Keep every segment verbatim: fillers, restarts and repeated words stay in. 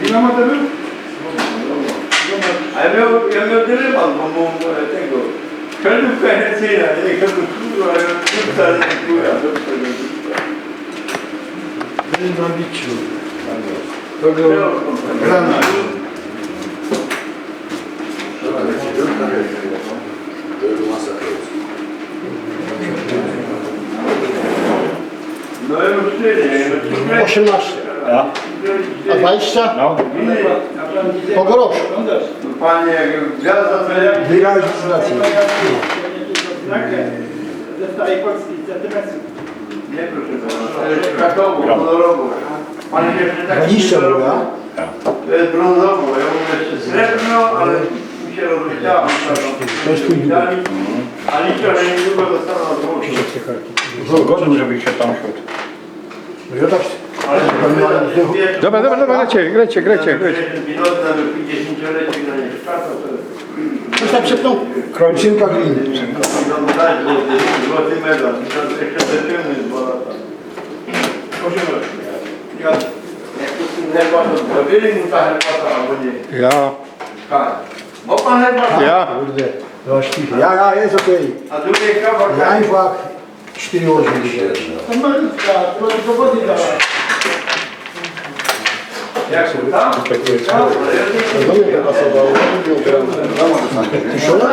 Ile ma to był? A ja miał, ja miał dylemat, bo mam, e, tego, kardówka erekcyjna, nie? Kardówka, ale kardówka erekcyjna, dobrze, kardówka. Był na biciu. To było grana. To jest masa. No ja już tyle, ja już tyle. Osiemnaście. Ja? A dwadzieścia? No. Po groszu. Panie, jak gwiazda, to jak wyraźnie znaczy. Ze stałej Polski, z centymetrów. Nie, proszę pana, to jest kakaowo, honorowo. Pan jeszcze taki dwadzieścia było, ja? To jest brązowo, ja mówię jeszcze srebrno, ale mi się rozleciało. To jest twój długi. A liczę, że niedługo dostaną złoto. Zgodził, żebyś się tam szedł. No ja tak. Dobra, dobra, dobra, grajcie, grajcie, grajcie, grajcie. Ten pilot nawet pięćdziesięciolecie na nie szpata, to jest. Coś tam szepnął? Kończynka gliny. Złoty medal. I tam jeszcze te filmy z Bolata. Proszę bardzo. Ja, jak to z tym herbatą, zrobili mu ta herbata, albo nie? Ja. Tak. Bo pan herbata. Ja. Kurde, no, śpij. Ja, ja, jest okej. A drugi kawałek. Ja, i płak. Sztyri łodzie. To malutka, to do wody dała. Jak to tam? Do mnie to pasowało. Ona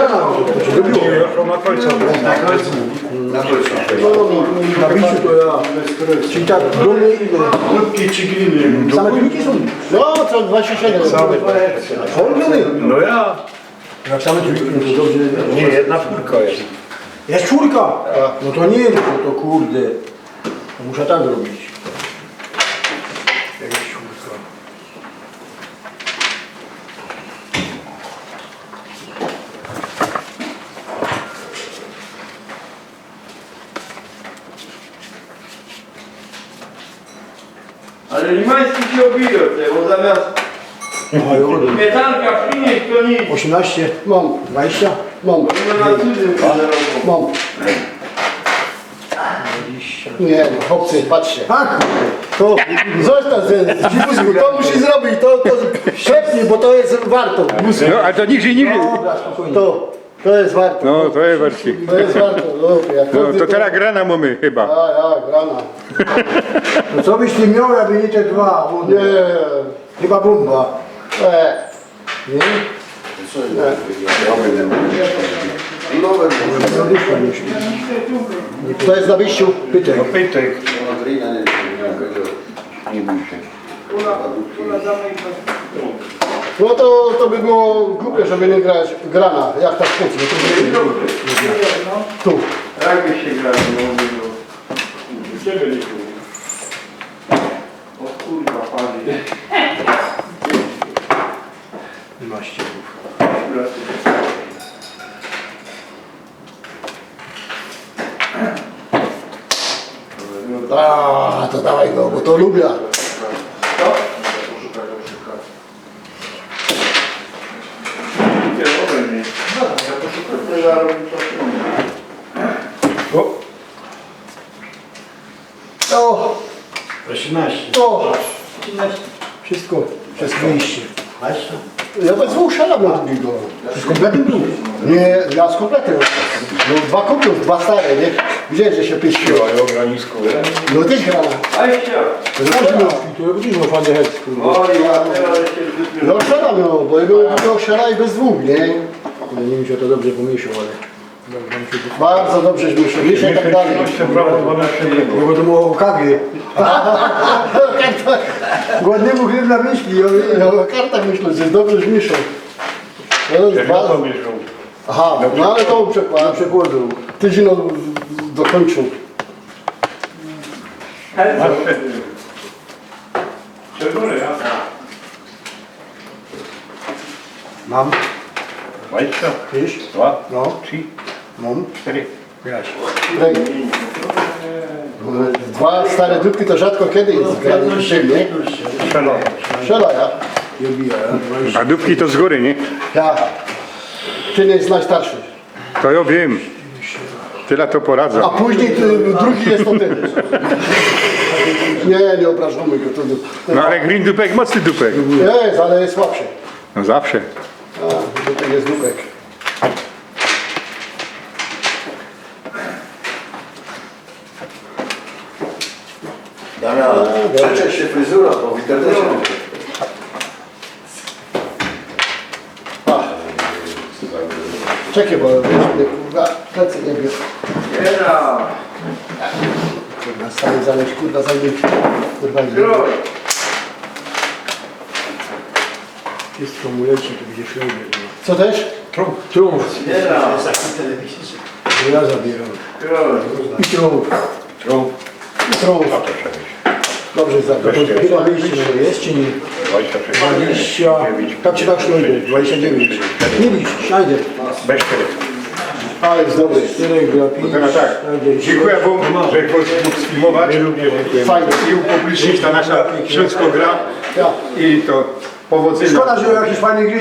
na końcu. Na biciu to ja. Czyli tak, do mnie i do. Krótkie czy gliny. Same trójki są? No, co dwadzieścia siedem. Same. Olbrzymy. No ja. Jak same trójki, no to dobrze. Nie, jedna czwórka jest. Jest czwórka? No to nie, no to kurde. To muszę tak robić. Jak jest czwórka. Ale Limański się obił, bo zamiast śmietanka przynieść, to nic. Osiemnaście. Mam. Dwadzieścia? Mam. Bo nie ma na cudzym wydarował. Mam. Nie, no, chłopcy, patrzcie. Tak. To, coś tam ze, z mózgu, to musi zrobić, to, to szepnie, bo to jest warto. No, ale to nigdzie, nigdzie. Dobra, spokojnie. To. To jest warto. No, to jest warto. To jest warto, no, jak No, to to teraz grana mamy chyba. A, ja, grana. No co byś ty miał, jakby nie te dwa? Nie. Chyba bomba. E. Nie? To jest na wyjściu. Pytek. No, pytek. Nie bój się. No to, to by było głupie, żeby nie grać grana, jak tak chce, no to by... Tu. Jak byście grali, no, mówię, no. Gdzie byliśmy? O kurwa, panie. Nie ma ścieków. A, to dawaj go, bo to lubię. O! Osiemnaście. O! Wszystko. Przez wyjście. Masz? Ja bez dwóch strzelam na drugiego. To jest kompletny dół. Nie, ja z kompletem. No, dwa kupił, dwa stare, nie? Widziałeś, że się pyściło. Ja ogranisko, ja? No, tyś grana. A jeszcze? To jest ważne, to jest ważne, panie Hec, kurwa. O, ja teraz się wypierdolę. No, strzelam, no, bo ja bym miał strzela i bez dwóch, nie? No, nie wiem, czy ja to dobrze pomyślał, ale... Bardzo dobrze, że mi się wiesz, i tak dalej. Bo to było o kawie. Głodnemu chleb na myśli, ja, ja o kartach myślę, że dobrze, że mieszał. No, to jest Ja dwa- to mieszał. Aha, no ale to przekład, przekładał. Tydzień on dokończył. Masz czerwone, ja? Mam. Dwadzieścia? Wiesz? Dwa? No. Trzy? Mam. Cztery. Grać. Ej. Dwa stare dupki to rzadko kiedy jest w graniu, nie? Strzela. Strzela, ja. I obija, ja. Dwadzieścia. A dupki to z góry, nie? Ja. Ty nie jest najstarszy. To ja wiem. Tyle to poradzę. A później ty, drugi jest to ty. Nie, nie ôbrażōmy go. To, to, No ale Green Dupek, mocny dupek. Jest, ale jest słabszy. No zawsze. A, dupek jest dupek. Damian, przeczesz sie fryzurōm, bo w internecie. Czekaj, bo wiesz, mnie, kurwa, plecy nie biorą. Jera. Kurwa, stary, zanieś, kurwa, zanieś. Kurwa, nie. Krój. Wszystko mu leci, to gdzie się lubi. Co też? Trumf. Jera. To ja zabieram. Krój. I trumf. Trąb. Dobrze zabrał. To chyba wyjście jest, czy nie? Dwadzieścia. Tak czy tak, Schneider, dwadzieścia dziewięć. Nie widzisz, Schneider. Bez tego. Ale jest dobry. Czterech gra pięć, Teraz tak. Schneider. Dziękuję Wam, że Wam mógł sfilmować. Fajnie. I upublicznić ta nasza śląskô gra. Ja. I to powodzenia. Szkoda, że jakiś fajny gry